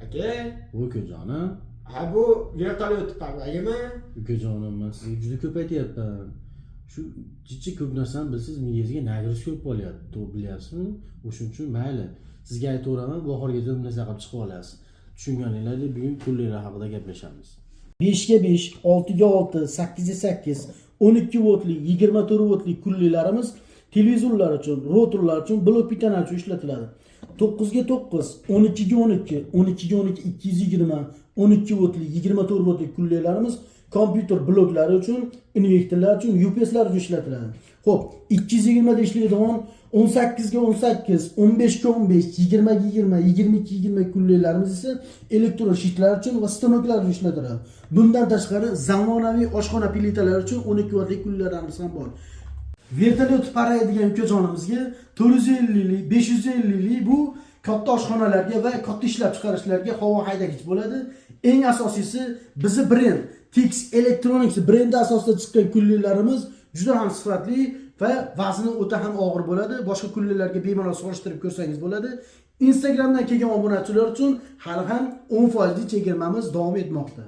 Aka, Ukajonim. Ha, bu vertolyot parvagimi? Ukajonim, man sizga juda ko'p aytyapman. Shu jichi ko'p narsani bilsangiz, miyangizga нагрузка ko'p bo'lyapti, to'g'ri bilyapsizmi? O'shuning uchun mayli. Sizga aytaveraman, bu oxirigacha bir narsa qilib chiqib olasiz. Tushunganinglardek, bugun pullar haqida gaplashamiz. 5 ga 5, 6 ga 6, 8 ga 8, 12 voltli, 24 voltli kullilarimiz televizorlar uchun, routerlar uchun, blok pitalar uchun ishlatiladi. 9 ga 9, 12 ga 12, 12 ga 12, 220, 12 voltli, 24 voltli kullilarimiz kompyuter bloklari uchun, invertorlar uchun, UPSlar uchun ishlatiladi. Xo'p, 220 da ishlaydigan 18 ga 18, 15 ga 15, 20 ga 20, 22 20 kullilarimiz esa elektron shitlar uchun va stanoklar uchun ishlatiladi. Bundan tashqari zamonaviy oshxona plitalari uchun 12 voltli kullilarimiz ham bor. Vertolyot paraydigan ukajonimizga 450 lik, 550 lik, bu katta oshxonalarga va katta ishlab chiqarishlarga havo haydagich bo'ladi. Eng asosiysi, bizni brend Tix Electronics brendi asosida chiqqan kullilarimiz juda ham sifatli va vazni o'ta ham og'ir bo'ladi. Boshqa kullilarga bemalol solishtirib ko'rsangiz bo'ladi. Instagramdan kelgan obunachilar uchun hali ham 10 foizlik chegirmamiz davom etmoqda.